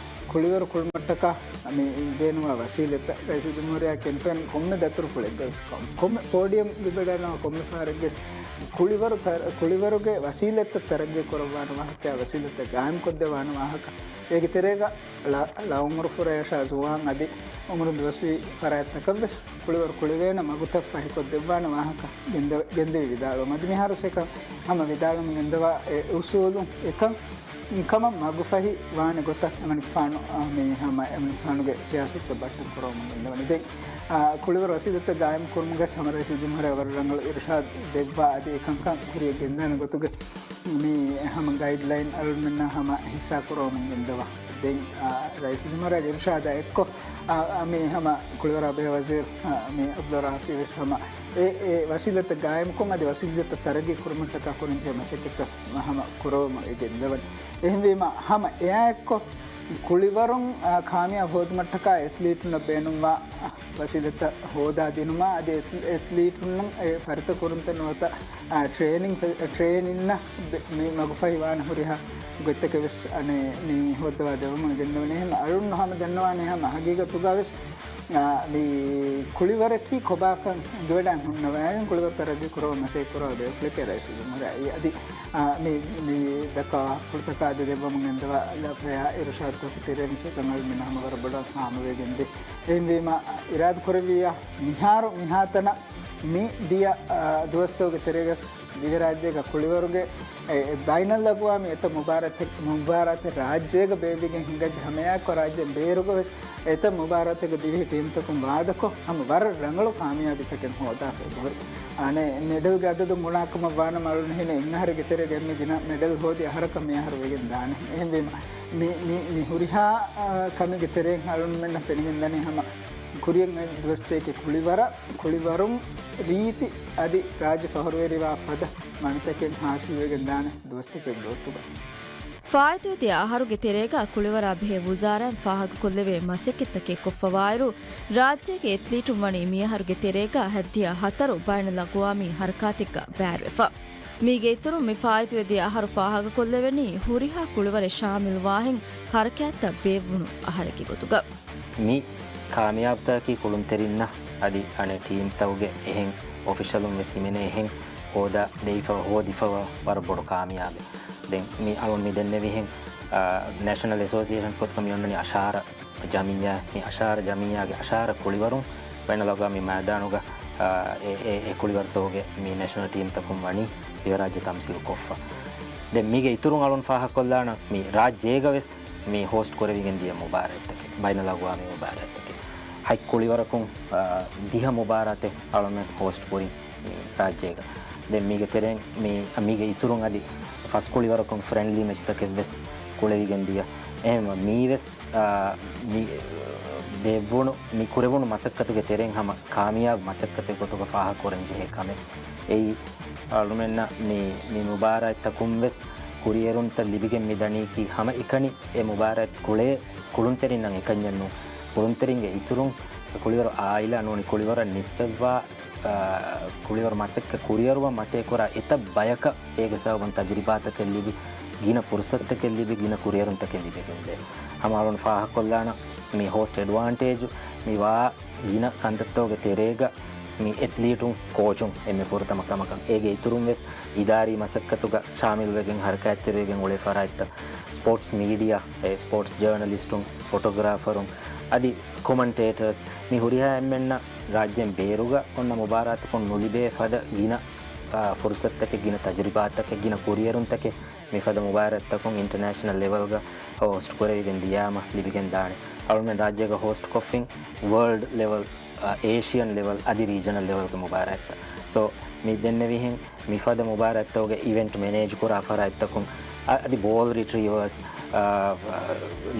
ކުޅިވަރު ކުޅުމަށްޓަކާ މި ބޭނުންވާ ވަސީލަތްތައް ރައީސުލްޖުމްހޫރިއްޔާ ކެމްޕޭން ކޮންމެ ދަތުރުފުޅެއްގަވެސް ކޮން-، ކޮންމެ ޕޯޑިއަމް ލިބިވަޑައިގަންނަވާ ކޮންމެ ފަހަރެއްގަވެސް ކުޅިވަރު ތަ-، ކުޅިވަރުގެ ވަސީލަތްތައް ތަރައްގީ ކުރައްވާނެ ވާހަކަ، ވަސީލަތްތައް ގާއިމްކޮށްދެވާނެ ވާހަކަ، އޭގެ ތެރޭގަ ޅަ-، ޅަ އުމުރު ފުރައްޔާ ޒުވާން އަދި އުމުރުން ދުވަސްވީ ފަރާތްތަކަށްވެސް ކުޅިވަރު ކުޅެވޭނެ މަގުތައް ފަހިކޮށްދެއްވާނެ ވާހަކަ ގެންދެވި-، ގެންދެވި ވިދާޅުވުމަށް. އަދި މިހާރުވެސް އެކަން ހަމަ ވިދާޅުވަމުން ގެންދަވާ އެ އުސޫލުން އެކަން ކަމަށް މަގުފަހި ވާނެ ގޮތަށް އެމަނިކުފާނު، އާ، މި ހަމަ އެމަނިކުފާނުގެ ސިޔާސަތުތައް ބައްޓަން ކުރަވަމުން ގެންދަވަނީ. ދެން، އާ، ކުޅިވަރު ވަސީލަތްތައް ގާއިމް ކުރުމުގަ ހަމަ ރައީސުލްޖުމްހޫރިއްޔާ ވަރަށް ރަނގަޅު އިރުޝާދު ދެއްވާ އަދި އެކަންކަން ކުރިއަށް ގެންދާނެ ގޮތުގެ މި ހަމަ ގައިޑްލައިން އަޅުންމެންނާ ހަމަ ހިއްސާ ކުރަވަމުން ގެންދަވާ. ދެން، އާ، ރައީސުލްޖުމްހޫރިއްޔާގެ އިރުޝާދާ އެއްކޮށް، އާ، އާ، މި ހަމަ ކުޅިވަރާ ބެހޭ ވަޒީރު، އާ، މި ޢަބްދުﷲ ރާފިޢު ވެސް ހަމަ އެ، އެ ވަސީލަތްތައް ގާއިމްކޮށް އަދި ވަސީލަތްތައް ތަރައްގީ ކުރުމަށްޓަކާ ކުރަންޖެހޭ މަސައްކަތްތައް ހަމަ ކުރަވަމުން އެ ގެންދަވަނީ. އެހެންވީމަ ހަމަ އެއާއެއްކޮށް ކުޅިވަރުން، އާ، ކާމިޔާބު ހޯދުމަށްޓަކާ އެތްލީޓުންނަށް ބޭނުންވާ ވަސީލަތްތައް ހޯދާ ދިނުމާ އަދި އެތް-، އެތްލީޓުންނަށް އެ ފަރިތަ ކުރުންތައް ނުވަތަ، އާ، ޓްރޭނިން، ޓްރޭނިންނަށް ބެ-، މި މަގުފަހި ވާން ހުރިހާ ގޮތްތަކެއް ވެސް އަނެއް މި ހޯއްދަވާ ދެވުމުން ގެންދަވަނީ. އެހެން އަޅުން ހަމަ ދަންނަވާނެ ހަމަ ހަގީގަތުގަ ވެސް، އާ، މި ކުޅިވަރަކީ ކޮބާކަން އެނގިވަޑައި ހުންނަވައިގެން ކުޅިވަރު ތަރައްގީ ކުރައްވަ މަސައްކަތް ކުރައްވާ ބޭފުޅެކޭ ރައީސުލްޖުމްހޫރިއްޔާ. އަދި، އާ، މި، މި ދައްކާ ފުޅުތަކާ އަދި ދެއްވަމުން ގެންދަވާ ލަފަޔާ އިރުޝާދުތަކުގެ ތެރޭ މިސްކަން އަޅުމެން ހަމަ ވަރަށް ބޮޑަށް ހާމަވެގެންދޭ. އެހެންވީމަ، އިރާދަ ކުރެއްވިއްޔާ މިހާރު މިހާތަނަށް މި ދިޔަ، އާ، ދުވަސްތަކުގެ ތެރޭގަސް ދިވެހިރާއްޖޭގަ ކުޅިވަރުގެ އެ، އެ، ބައިނަލްއަގުވާމީ އެތައް މުބާރާތެއް، މުބާރާތެއް ރާއްޖޭގަ ބޭއްވިގެން ހިނގައްޖެ ހަމައެއާއެކު ރާއްޖޭން ބޭރުގަ ވެސް އެތައް މުބާރާތެއްގަ ދިވެހި ޓީމްތަކުން ވާދަކޮށް ހަމަ ވަރަށް ރަނގަޅު ކާމިޔާބީތަކެއް ހޯދާފަ އެބަހުރި. އަނެއް މެޑަލްގެ އަދަދުން އުނާކަމަށް ވާނަމަ އަޅުން ހިނެ އެއްއަހަރެއްގެ ތެރޭގަ އެންމެ ގިނަ މެޑަލް ހޯދި އަހަރަކަށް މި އަހަރު ވެގެން ދާނެ. އެހެންވީމަ މި، މި، މި ހުރިހާ، އާ، ކަމެއްގެ ތެރެއިން އަޅުންމެންނަށް ފެނިގެންދަނީ ހަމަ ކުރިއަށް އޮތް ދުވަސްތަކެއް ކުޅިވަރަށް، ކުޅިވަރުން ރީތި އަދި ރާއްޖެ ފަހުރުވެރިވާ ފަދަ މަނިތަކެއް ހާސިލްވެގެން ދާނެ ދުވަސްތަކެއް ގޮތުގަ. ފާއިތުވެދިޔަ އަހަރުގެ ތެރޭގަ ކުޅިވަރާ ބެހޭ ވުޒާރާއިން ފާހަގަކޮށްލެވޭ މަސައްކަތްތަކެއް ކޮށްފަވާއިރު، ރާއްޖޭގެ އެތްލީޓުން ވަނީ މިއަހަރުގެ ތެރޭގަ ހައްދިހަ ހަތަރު ބައިނަލްއަގުވާމީ ހަރަކާތެއްގަ ބައިވެފަ. މީގެ އިތުރުން މި ފާއިތުވެދިޔަ އަހަރު ފާހަގަކޮށްލެވެނީ ހުރިހާ ކުޅިވަރެއް ޝާމިލުވާހެން ހަރަކާތްތައް ބޭއްވުނު އަހަރެއްގެ ގޮތުގަ. މި ކާމިޔާބުތަކަކީ ކުޅުންތެރިންނަށް އަދި އަނެއް ޓީމްތަކުގެ އެހެން އޮފިޝަލުން ވެސް ހިމެނޭ އެހެން ހޯދާ ދެވިފަ، ހޯދިފަވާ ވަރަށް ބޮޑު ކާމިޔާބެއް. ދެން މި އަޅުން މި ދެންނެވިހެން، އާ، ނޭޝަނަލް އެސޯސިއޭޝަންސް ގޮތުގަ މި އޮންނަނީ އަށާރަ ޖަމިއްޔާ، މި އަށާރަ ޖަމިއްޔާގެ އަށާރަ ކުޅިވަރުން ބައިނަލްއަގުވާމީ މައިދާނުގަ، އާ، އެ، އެ، އެ ކުޅިވަރުތަކުގެ މި ނޭޝަނަލް ޓީމްތަކުން ވަނީ ދިވެހިރާއްޖެ ތަމްސީލު ކޮށްފަ. ދެން މީގެ އިތުރުން އަޅުން ފާހަގަކޮށްލާނަން މި ރާއްޖޭގަ ވެސް މި ހޯސްޓް ކުރެވިގެން ދިޔަ މުބާރާތްތަކެއް، ބައިނަލްއަގުވާމީ މުބާރާތްތަކެއް. ހަތް ކުޅިވަރަކުން، އާ، ދިހަ މުބާރާތެއް އަޅުމެން ހޯސްޓް ކުރި މި ރާއްޖޭގަ. ދެން މީގެ ތެރެއިން މި، މީގެ އިތުރުން އަދި ފަސް ކުޅިވަރަކުން ފްރެންޑްލީ މެޗްތަކެއް ވެސް ކުޅެވިގެން ދިޔަ. އެހެންވީމަ މީވެސް، އާ، މި ބޭއްވުނު، މި ކުރެވުނު މަސައްކަތުގެ ތެރެއިން ހަމަ ކާމިޔާބު މަސައްކަތެއް ގޮތުގަ ފާހަގަކުރަން ޖެހޭ ކަމެއް. އެއީ އަޅުމެންނަށް މި، މި މުބާރާތްތަކުން ވެސް ކުރިއެރުންތައް ލިބިގެން މި ދަނީކީ ހަމަ އެކަނި އެ މުބާރާތް ކުޅޭ ކުޅުންތެރިންނަށް އެކަންޏެއް ނޫން. ކުޅުންތެރިންގެ އިތުރުން ކުޅިވަރު އާއިލާ ނޫނީ ކުޅިވަރަށް ނިސްބަތްވާ، އާ، ކުޅިވަރު މަސައްކަތް ކުރިއަރުވަން މަސައްކަތް ކުރާ އެތައް ބަޔަކަށް އޭގެ ސަބަބުން ތަޖުރިބާތަކެއް ލިބި، ގިނަ ފުރުސަތުތަކެއް ލިބި، ގިނަ ކުރިއަރުންތަކެއް ލިބިގެންދޭ. ހަމަ އަޅުން ފާހަގަކޮށްލާނަން މި ހޯސްޓް އެޑްވާންޓޭޖު މި ވާ ގިނަ ކަންތައްތަކުގެ ތެރޭގަ މި އެތްލީޓުން، ކޯޗުން އެންމެ ފުރަތަމަ ކަމަކަށް. އޭގެ އިތުރުން ވެސް އިދާރީ މަސައްކަތުގަ ޝާމިލްވެގެން ހަރަކާތްތެރިވެގެން އުޅޭ ފަރާތްތައް، ސްޕޯޓްސް މީޑިއާ، އެ، ސްޕޯޓްސް ޖާނަލިސްޓުން، ފޮޓޮގްރާފަރުން، އަދި ކޮމަންޓޭޓަރސް، މި ހުރިހާ އެންމެންނަށް ރާއްޖޭން ބޭރުގަ އޮންނަ މުބާރާތަކުން ނުލިބޭ ފަދަ ގިނަ، އާ، ފުރުސަތުތަކެއް، ގިނަ ތަޖުރިބާތަކެއް، ގިނަ ކުރިއެރުންތަކެއް މިފަދަ މުބާރާތްތަކުން އިންޓަރނޭޝަނަލް ލެވެލްގަ ހޯސްޓް ކުރެވިގެން ދިޔާމަ ލިބިގެން ދާނެ. އަޅުމެން ރާއްޖޭގަ ހޯސްޓް ކޮށްފިން ވަރލްޑް ލެވެލް، އާ، އޭޝިއަން ލެވެލް އަދި ރީޖަނަލް ލެވެލްގެ މުބާރާތްތައް. ސޯ، މި ދެންނެވިހެން މިފަދަ މުބާރާތްތަކުގެ އިވެންޓް މެނޭޖް ކުރާ ފަރާތްތަކުން، އަ-، އަދި ބޯލް ރިޓްރީވަރސް، އާ،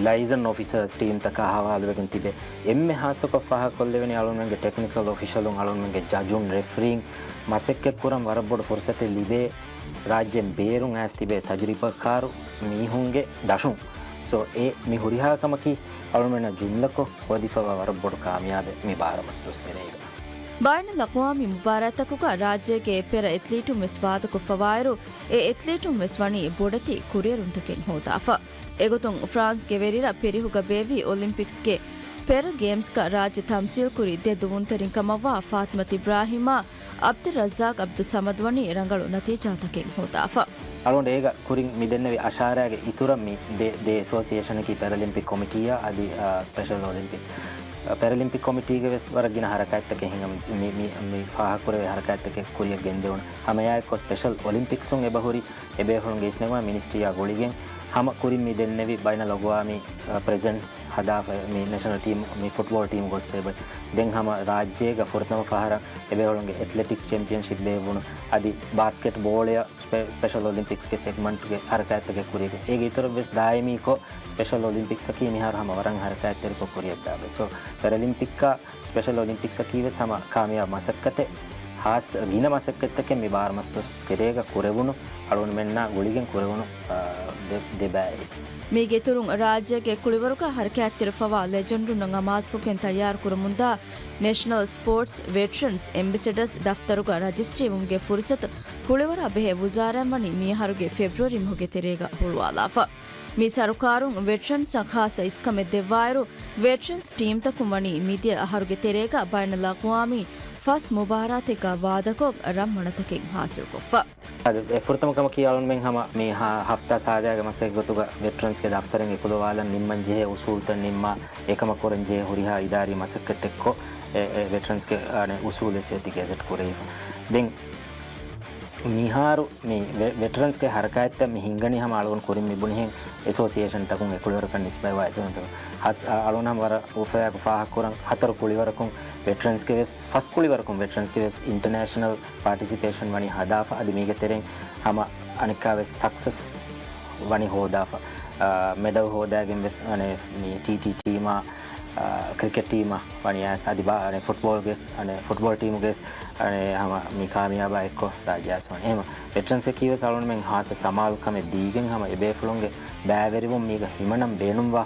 ލައިޒަން އޮފިސަރސް ޓީމްތަކާ ހަވާލުވެގެން ތިބޭ. އެންމެ ހާއްސަކޮށް ފާހަގަކޮށްލެވެނީ އަޅުންމެންގެ ޓެކްނިކަލް އޮފިޝަލުން އަޅުންމެންގެ ޖަޖުން ރެފްރީން މަސައްކަތްކުރަން ވަރަށް ބޮޑު ފުރުސަތެއް ލިބޭ. ރާއްޖޭން ބޭރުން އައިސް ތިބޭ ތަޖުރިބާކާރު މީހުންގެ ދަށުން. ސޯ، އެ މި ހުރިހާ ކަމަކީ އަޅުމެންނަށް ޖުމްލަކޮށް ހޯދިފަވާ ވަރަށް ބޮޑު ކާމިޔާބެއް މި ބާރަ މަސް ދުވަސް ތެރޭގަ. ބައިނަލްއަޤްވާމީ މުބާރާތްތަކުގަ ރާއްޖޭގެ ޕެރަ އެތްލީޓުން ވެސް ވާދަކޮށްފަވާއިރު، އެ އެތްލީޓުން ވެސް ވަނީ ބޮޑެތި ކުރިއެރުންތަކެއް ހޯދާފަ. އެގޮތުން ފްރާންސްގެ ވެރިރަށް ޕެރިހުގަ ބޭއްވި އޮލިމްޕިކްސްގެ ޕެރަ ގޭމްސްގަ ރާއްޖެ ތަމްސީލްކުރި ދެ ދުވުންތެރިން ކަމަށްވާ ފާތިމަތު އިބްރާހީމާ އަބްދުއްރައްޒާޤް އަބްދުއްސަމަދު ވަނީ ރަނގަޅު ނަތީޖާތަކެއް ހޯދާފަ. އަޅުގަނޑު އޭގަ ކުރިން މި ދެންނެވި އަށާރާގެ އިތުރަށް މި ދެ، ދެ އެސޯސިއޭޝަނަކީ ޕެރަލިމްޕިކް ކޮމިޓީއާ އަދި، އާ، ސްޕެޝަލް އޮލިމްޕިކްސް. ޕެރަލިމްޕިކް ކޮމިޓީގެ ވެސް ވަރަށް ގިނަ ހަރަކާތްތަކެއް ހިނގަމު މި، މި، މި ފާހަގަކުރެވޭ ހަރަކާތްތަކެއް ކުރިއަށް ގެންދެވުނު. ހަމައެއާއެއްކޮށް ސްޕެޝަލް އޮލިމްޕިކްސުން އެބަހުރި އެބޭފުޅުންގެ އިސްނެގުމާ މިނިސްޓްރީއާ ގުޅިގެން ހަމަ ކުރިން މި ދެންނެވި ބައިނަލްއަޤްވާމީ، އަ، ޕްރެޒެންސް ހަދާފަ މި ނެޝަނަލް ޓީމް، މި ފުޓްބޯޅަ ޓީމް ގޮއްސޭ ބައި. ދެން ހަމަ ރާއްޖޭގަ ފުރަތަމަ ފަހަރަށް އެބޭފުޅުންގެ އެތްލެޓިކްސް ޗެމްޕިއަންޝިޕް ބޭއްވުނު. އަދި ބާސްކެޓް ބޯޅަޔަށް ސްޕެ-، ސްޕެޝަލް އޮލިމްޕިކްސްގެ ސެގްމަންޓްގެ ހަރަކާތްތަކެއް ކުރިއަށް. އޭގެ އިތުރަށް ވެސް ދާއިމީކޮށް ސްޕެޝަލް އޮލިމްޕިކްސްއަކީ މިހާރު ހަމަ ވަރަށް ހަރަކާތްތެރިކޮށް ކުރިއަށްދާ ބައެއް. ސޯ، ޕެރަލިމްޕިކްއާ ސްޕެޝަލް އޮލިމްޕިކްސްއަކީ ވެސް ހަމަ ކާމިޔާބު މަސައްކަތެއް. ހާސް ގިނަ މަސައްކަތްތަކެއް މި ބާރަ މަސް ދުވަސް ތެރޭގަ ކުރެވުނު، އަޅުގަނޑުމެންނާ ގުޅިގެން ކުރެވުނު، އާ، ދެ-، ދެބައި އެއް. މީގެ އިތުރުން ރާއްޖޭގެ ކުޅިވަރުގަ ހަރަކާތްތެރިފަވާ ލެޖެންޑުންނަށް އަމާޒުކޮށްގެން ތައްޔާރުކުރަމުންދާ ނޭޝަނަލް ސްޕޯޓްސް ވެޓްރަންސް އެމްބެސެޑަރސް ދަފްތަރުގަ ރަޖިސްޓްރީވުމުގެ ފުރުސަތު ކުޅިވަރާ ބެހޭ ވުޒާރާއިން ވަނީ މިއަހަރުގެ ފެބްރުއަރީ މަހުގެ ތެރޭގަ ހުޅުވާލާފަ. މި ސަރުކާރުން ވެޓްރަންސްއަށް ޚާއްޞަ އިސްކަމެއް ދެއްވާއިރު، ވެޓްރަންސް ޓީމްތަކުން ވަނީ މިދިޔަ އަހަރުގެ ތެރޭގަ ބައިނަލްއަޤްވާމީ ފަސް މުބާރާތެއްގަ ވާދަކޮށް ރަންމަނަތަކެއް ހާސިލްކޮށްފަ. އަދި އެ ފުރަތަމަ ކަމަކީ އަޅުންމެން ހަމަ މި ހަ-، ހަފްތާ ސާދައިގެ މަސައްކަތް ގޮތުގަ ވެޓްރަންސްގެ ދަފްތަރުން އެކުލަވާލަން ނިންމަން ޖެހޭ އުސޫލުތައް ނިންމާ، އެކަމަށް ކުރަން ޖެހޭ ހުރިހާ އިދާރީ މަސައްކަތެއްކޮށް، އެ، އެ ވެޓްރަންސްގެ، އަނެއް، އުސޫލެއް އޮތީ ގެޒެޓް ކުރެވިފަ. ދެން މިހާރު މި ވެ-، ވެޓްރަންސްގެ ހަރަކާތްތައް މި ހިންގަނީ ހަމަ އަޅުގަނޑު ކުރިން މި ބުނިހެން އެސޯސިއޭޝަންތަކުން އެ ކުޅިވަރަކަށް ނިސްބަތްވާ އެސޯސިއޭޝަންތަކުން. ހަސް-، އަ-، އަޅުގަނޑު ހަމަ ވަރަށް އުފަލާއެކު ފާހަގަކުރަން ހަތަރު ކުޅިވަރަކުން ވެޓްރަންސްގެ ވެސް، ފަސް ކުޅިވަރަކުން ވެޓްރަންސްގެ ވެސް އިންޓަރނޭޝަނަލް ޕާޓިސިޕޭޝަން ވަނީ ހަދާފަ. އަދި މީގެ ތެރެއިން ހަމަ އަނެއްކާ ވެސް ސަކްސެސް ވަނީ ހޯދާފަ. އާ، މެޑަލް ހޯދާގެން ވެސް އަނެއް މި ޓީޓީ ޓީމާ، އާ، ކްރިކެޓް ޓީމާ ވަނީ އައިސް އަދި ބާ-، އަނެއް ފުޓްބޯލްގެސް، އަނެއް ފުޓްބޯލް ޓީމުގެސް އަނެއް ހަމަ މި ކާމިޔާބާ އެއްކޮށް ރާއްޖެ އައިސް ވަނީ. އެހެން ވެޓްރަންސްއަކީ ވެސް އަޅުގަނޑުމެން ހާއްސަ ސަމާލުކަމެއް ދީގެން ހަމަ އެބޭފުޅުންގެ ބައިވެރިވުން މީގަ ހިމަނަން ބޭނުންވާ،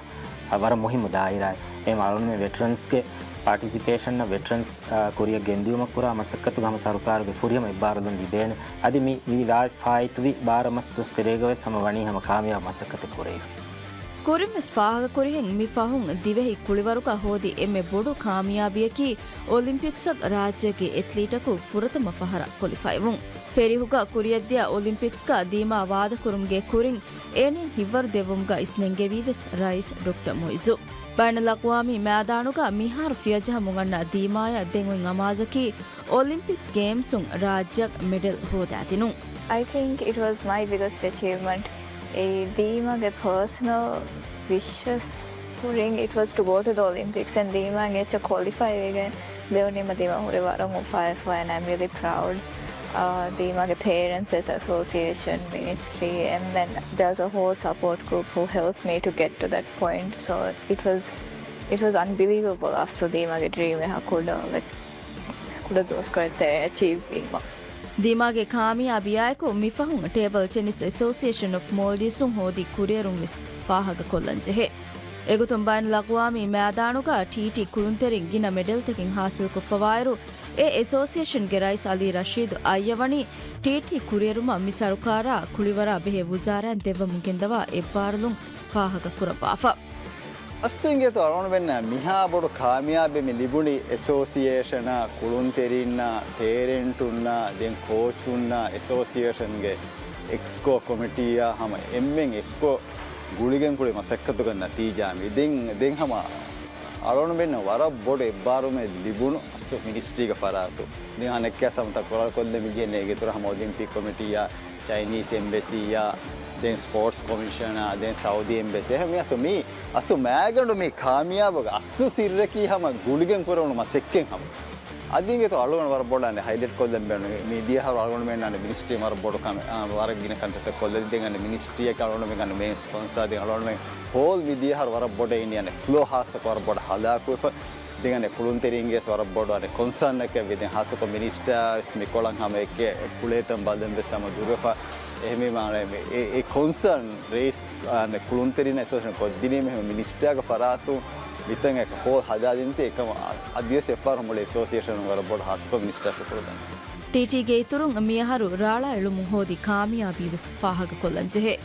އަ، ވަރަށް މުހިއްމު ދާއިރާއެއް. އެހެން އަޅުގަނޑުމެން ވެޓްރަންސްގެ ޕާޓިސިޕޭޝަންއަށް ވެޓްރަންސް، އާ، ކުރިއަށް ގެންދިއުމަށް ކުރާ މަސައްކަތުގަ ހަމަ ސަރުކާރުގެ ފުރިހަމަ އެއްބާރުލުން ލިބޭނެ. އަދި މި ވީ ވާ-، ފާއިތުވި ބާރަ މަސް ދުވަސް ތެރޭގަ ވެސް ހަމަ ވަނީ ހަމަ ކާމިޔާބު މަސައްކަތެއް ކުރެވިފަ. ކުރިންވެސް ފާހަގަކުރިހެން މި ފަހުން ދިވެހި ކުޅިވަރުގަ ހޯދި އެންމެ ބޮޑު ކާމިޔާބީއަކީ އޮލިމްޕިކްސަށް ރާއްޖޭގެ އެތްލީޓަކު ފުރަތަމަ ފަހަރަށް ކޮލިފައިވުން. ޕެރިހުގަ ކުރިއަށްދިޔަ އޮލިމްޕިކްސްގަ ދީމާ ވާދަކުރުމުގެ ކުރިން އޭނައަށް ހިތްވަރު ދެއްވުމުގަ އިސްނެންގެވީވެސް ރައީސް ޑޮކްޓަރ މުއިއްޒު. ބައިނަލްއަޤްވާމީ މައިދާނުގަ މިހާރު ފިޔަޖަހަމުން އަންނަ ދީމާޔަށް ދެން އޮތް އަމާޒަކީ އޮލިމްޕިކް ގޭމްސުން ރާއްޖެއަށް މެޑަލް ހޯދާދިނުން. I think it was my biggest achievement. އެއީ ދީމާގެ personal wishes ކުރިން it was to go to the Olympics and ދީމާގެ އެއްޗެއް ކޮލިފައި ވެގެން ދެވުނީމަ ދީމާ ހުރެ ވަރަށް އުފާވެފަ and I'm really proud. އާ، ދީމާގެ parents, association, ministry, އެންމެން there's a whole support group who helped me to get to that point. So it was, it was unbelievable އަސްލު ދީމާގެ ޑްރީމް އެހާ ކުޑަ، like, ކުޑަ ދުވަސްކޮޅެއް ތެރޭ އެޗީވް ވީމަ. ދީމާގެ ކާމިޔާބީއާއެކު މިފަހުން ޓޭބަލް ޓެނިސް އެސޯސިއޭޝަން އޮފް މޯލްޑިވްސުން ހޯދި ކުރިއެރުން ވެސް ފާހަގަކޮށްލަން ޖެހޭ. އެގޮތުން ބައިނަލްއަގުވާމީ މައިދާނުގަ ޓީޓީ ކުޅުންތެރިން ގިނަ މެޑަލްތަކެއް ހާސިލްކޮށްފަވާއިރު، އެ އެސޯސިއޭޝަންގެ ރައީސް އަލީ ރަޝީދު އައްޔަވަނީ ޓީޓީ ކުރިއެރުމަށް މި ސަރުކާރާ ކުޅިވަރާ ބެހޭ ވުޒާރާއިން ދެއްވަމުން ގެންދަވާ އެއްބާރުލުން ފާހަގަކުރައްވާފަ. އަސްލު އިނގޭތޯ އަޅުގަނޑުމެންނަށް މިހާ ބޮޑު ކާމިޔާބެއް މި ލިބުނީ އެސޯސިއޭޝަނާ، ކުޅުންތެރިންނާ، ޕޭރެންޓުންނާ، ދެން ކޯޗުންނާ، އެސޯސިއޭޝަންގެ އެކްސްކޯ ކޮމިޓީއާ ހަމަ އެންމެން އެއްކޮށް ގުޅިގެން ކުޅި މަސައްކަތުގެ ނަތީޖާ މި. ދެން، ދެން ހަމަ އަޅުގަނޑުމެންނަށް ވަރަށް ބޮޑު އެއްބާރުމެއް ލިބުނު އަސްލު މިނިސްޓްރީގެ ފަރާތުން. ދެން އަނެއްކާ ސަމަތައް ކޮރަލްކޮށްލެ މި ޖެހެނީ އޭގެ އިތުރަށް ހަމަ އޮލިމްޕިކް ކޮމިޓީއާ، ޗައިނީސް އެމްބެސީއާ، ދެން ސްޕޯޓްސް ކޮމިޝަނާ، ދެން ސައުދީ އެމްބެސީ. އެހެން މި އަސްލު މީ، އަސްލު މައިގަނޑު މި ކާމިޔާބުގެ އަސްލު ސިއްރަކީ ހަމަ ގުޅިގެން ކުރެވުނު މަސައްކަތް ހަމަ. އަދި އިނގޭތޯ އަޅުގަނޑު ވަރަށް ބޮޑަށް އަނެއް ހައިލައިޓް ކޮށްލަން ބޭނުން. މި ދިޔަ އަހަރު އަޅުގަނޑުމެން އަނެއް މިނިސްޓްރީ ވަރަށް ބޮޑު ކަމެއް، އާ، ވަރަށް ގިނަ ކަންތައްތައް ކޮށްލަދީ. ދެން އަނެއް މިނިސްޓްރީއަކީ އަޅުގަނޑުމެން އަނެއް މެއިން ސްޕޮންސާ. ދެން އަޅުގަނޑުމެން ހޯލް މި ދިޔަ އަހަރު ވަރަށް ބޮޑަށް އިނީ އަނެއް ފްލޯ ހާއްސަކޮށް ވަރަށް ބޮޑަށް ހަލާކުވެފަ. ދެން އަނެއް ކުޅުންތެރިންގެ ވަރަށް ބޮޑު އަނެއް ކޮންސާންއެއް ވިދެން ހާއްސަކޮށް މިނިސްޓާ ވެސް މިކޮޅަށް ހަމަ އެކެ ކުޅޭތަން ބަލަން ވެސް ހަމަ ދުރުވެފަ. އެހެންވީމާ އަނެއް އެ، އެ ކޮންސާން ރޭސް އަނެއް ކުޅުންތެރިން އެސޯސިއޭޝަން ކޮށްދިނީމަ އެހެން މިނިސްޓާގެ ފަރާތުން މިތަން އެކަ ހޯލް ހަދާދިންތީ އެކަމަށް އަ-، އަދިވެސް އެއްފަހަރު މުޅި އެސޯސިއޭޝަނުން ވަރަށް ބޮޑު ހާއްސަކޮށް މިނިސްޓާ ޝުކުރު ދަން. ޓީޓީގެ އިތުރުން މިއަހަރު ރާޅާ އެޅުމުން ހޯދި ކާމިޔާބީވެސް ފާހަގަކޮށްލަންޖެހޭ.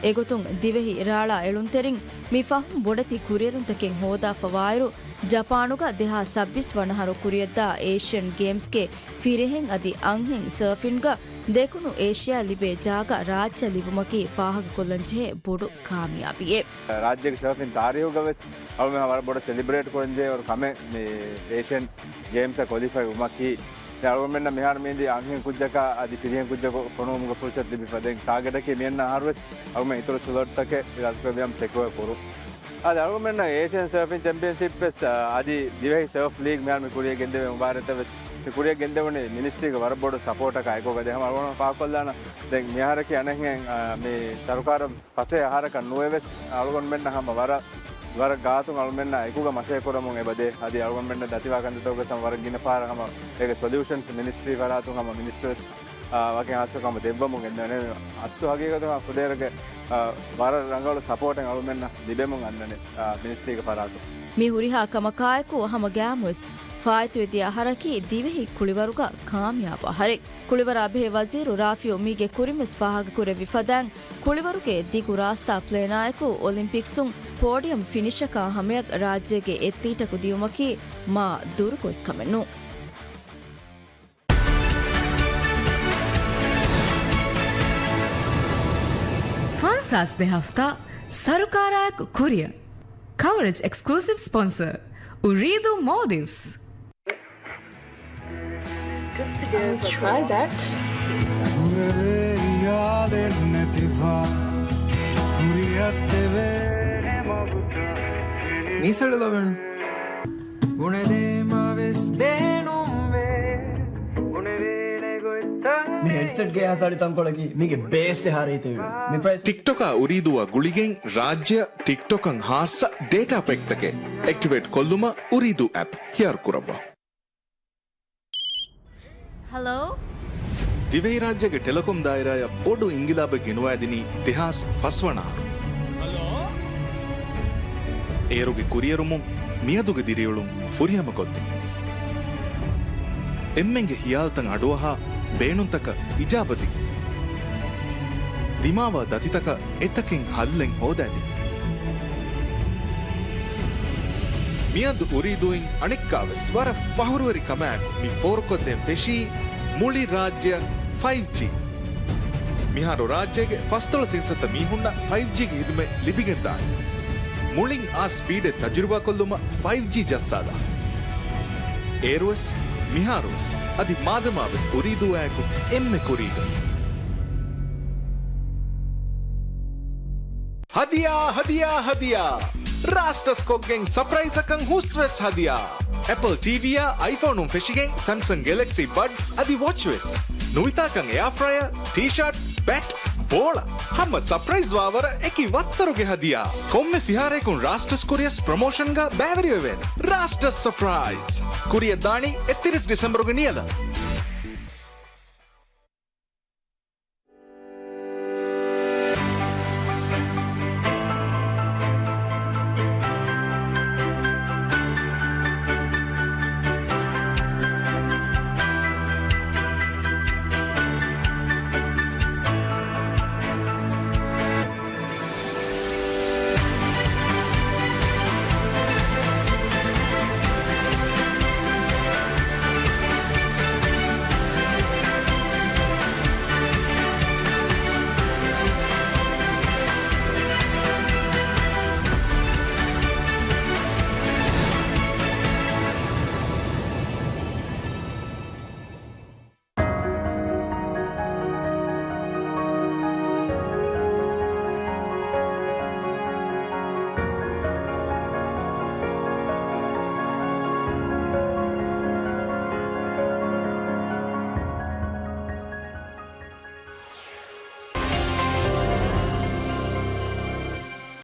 އެގޮތުން ދިވެހި ރާޅާ އެޅުންތެރިން މި ފަހުން ބޮޑެތި ކުރިއެރުންތަކެއް ހޯދާފަވާއިރު، ޖަޕާނުގަ ދެހާސް ސައްބީސް ވަނަ އަހަރު ކުރިއަށްދާ އޭޝިއަން ގޭމްސްގެ ފިރިހެން އަދި އަންހެން ސަރފިންގަ ދެކުނު އޭޝިޔާ ލިބޭ ޖާގަ ރާއްޖެ ލިބުމަކީ ފާހަގަކޮށްލަންޖެހޭ ބޮޑު ކާމިޔާބީއެއް. ރާއްޖޭގެ ސަރފިން ތާރީހުގަ ވެސް އަޅުމެން ވަރަށް ބޮޑަށް ސެލިބްރޭޓް ކުރަންޖެހޭ ވަރު ކަމެއް މި އޭޝިއަން ގޭމްސްއަށް ކޮލިފައި ވުމަކީ. ދެން އަޅުގަނޑުމެންނަށް މިހާރު މީތި އަންހެން ކުއްޖަކާ އަދި ފިރިހެން ކުއްޖަކު ފޮނުވުމުގެ ފުރުސަތު ލިބިފަ. ދެން ޓާގެޓަކީ މިއަންނަ އަހަރުވެސް އަޅުގަނޑުމެން އިތުރު ސްލޮޓްތަކެއް ރަދުކުރެއްވިޔާ ސެކުއާ ކުރުން. އަދި އަޅުގަނޑުމެންނަށް އޭޝިއަން ސަރފިން ޗެމްޕިއަންޝިޕް ވެސް، އަ، އަދި ދިވެހި ސަރފް ލީގް މިހާރު މި ކުރިއަށް ގެންދެވޭ މުބާރާތްތައް ވެސް މި ކުރިއަށް ގެންދެވުނީ މިނިސްޓްރީގެ ވަރަށް ބޮޑު ސަޕޯޓަކާ އެކުގަ. ދެން ހަމަ އަޅުގަނޑު ފާހަގަކޮށްލާނަ، ދެން މިހާރަކީ އަނެއްހެން، އަ، މި ސަރުކާރަށް ފަސޭހަ އަހަރަކަށް ނުވެވެސް، އަޅުގަނޑުމެންނަށް ހަމަ ވަރަށް، ވަރަށް ގާތުން އަޅުމެންނާ އެކުގަ މަސައްކަތް ކުރަމުން އެބަދޭ. އަދި އަޅުގަނޑުމެންނަށް ދަތިވާ ކަންތައްތަކުގަސް ހަމަ ވަރަށް ގިނަ ފަހަރަށް ހަމަ އޭގެ ސޮލިއުޝަންސް މިނިސްޓްރީ ފަރާތުން ހަމަ މިނިސްޓަރ ވެސް، އާ، ވަކިން ހާއްސަކޮށް ހަމަ ދެއްވަމުން ގެންދަވަނީ. އަސްލު ހަގީގަތުގަ ފުދޭވަރުގެ، އާ، ވަރަށް ރަނގަޅު ސަޕޯޓެއް އަޅުމެންނަށް ލިބެމުން އަންނަނީ، އާ، މިނިސްޓްރީގެ ފަރާތުން. މި ހުރިހާ ކަމަކާއެކު ހަމަ ގައިމުވެސް ފާއިތުވެދިޔަ އަހަރަކީ ދިވެހި ކުޅިވަރުގަ ކާމިޔާބު އަހަރެއް. ކުޅިވަރާ ބެހޭ ވަޒީރު ރާފިއު މީގެ ކުރިންވެސް ފާހަގަކުރެއްވި ފަދައިން، ކުޅިވަރުގެ ދިގު ރާސްތާ ޕްލޭނާއެކު އޮލިމްޕިކްސުން ޕޯޑިއަމް ފިނިޝަކާ ހަމަޔަށް ރާއްޖޭގެ އެތްލީޓަކު ދިއުމަކީ މާ ދުރުގޮތް ކަމެއް ނޫން. ފަންސާސް ދެ ހަފްތާ ސަރުކާރާއެކު ކުރިއަށް. ކަވަރޭޖް އެކްސްކްލޫސިވް ސްޕޮންސަރ، އުރީދޫ މޯލްޑިވްސް. I'll try that. ނީސަޅު ލޮވެން. ބުނެދޭމަވެސް ބޭނުންވޭ. ބުނެވޭނެ ގޮތްތައް. މި ހެޑްސެޓްގެ އެހާ ސަޅި ތަންކޮޅަކީ މީގެ ބޭސް އެހާ ރީތިވީ. މި ޕްރައިސް. ޓިކްޓޮކާ އުރީދޫއާ ގުޅިގެން ރާއްޖެއަށް ޓިކްޓޮކަށް ހާއްސަ ޑޭޓާ ޕެކްތަކެއް އެކްޓިވޭޓް ކޮށްލުމަށް އުރީދޫ އެޕް ހިޔާރު ކުރައްވާ. ހަލޯ؟ ދިވެހިރާއްޖޭގެ ޓެލެކޮމް ދާއިރާއަށް ބޮޑު އިންގިލާބެއް ގެނުވައިދިނީ ދެހާސް ފަސް ވަނަ އަހަރު. އޭރުގެ ކުރިއެރުމުން މިއަދުގެ ދިރިއުޅުން ފުރިހަމަކޮށްދިން. އެންމެންގެ ހިޔާލުތައް އަޑުއަހާ، ބޭނުންތަކަށް އިޖާބަދިން. ދިމާވާ ދަތިތަކަށް އެތަކެއް ހައްލެއް ހޯދައިދިން. މިއަދު އުރީދޫއިން އަނެއްކާވެސް ވަރަށް ފަހުރުވެރި ކަމާއެކު މި ފޯރުކޮށްދޭން ފެށީ މުޅި ރާއްޖެއަށް ފައިވް ޖީ. މިހާރު ރާއްޖޭގެ ފަސްދޮޅަސް އިންސައްތަ މީހުންނަށް ފައިވް ޖީގެ ހިދުމަތް ލިބިގެންދާނެ. މުޅިން އާ ސްޕީޑެއް ތަޖުރިބާކޮށްލުމަށް ފައިވް ޖީ ޖައްސާލާ. އޭރުވެސް، މިހާރުވެސް، އަދި މާދަމާވެސް އުރީދޫއާއެކު އެންމެ ކުރީގަ. ހަދިޔާ، ހަދިޔާ، ހަދިޔާ! ރާސްޓަސް ކޮށްގެން ސަޕްރައިޒަކަށް ހުސްވެސް ހަދިޔާ! އެޕަލް ޓީވީއާ އައިފޯނުން ފެށިގެން ސެމްސަން ގެލެކްސީ ބަޑްސް އަދި ވޮޗްވެސް. ނުވިތާކަން އެއާފްރަޔަރ، ޓީޝާޓް، ބެޓް، ބޯޅަ، ހަމަ ސަޕްރައިޒް ވާވަރަށް އެކި ވައްތަރުގެ ހަދިޔާ. ކޮންމެ ފިހާރައަކުން ރާސްޓަސް ކުރިއަސް ޕްރޮމޯޝަންގަ ބައިވެރިވެވޭނެ. ރާސްޓަސް ސަޕްރައިޒް. ކުރިއަށްދާނީ އެއްތިރީސް ޑިސެމްބަރުގެ ނިޔަލަށް.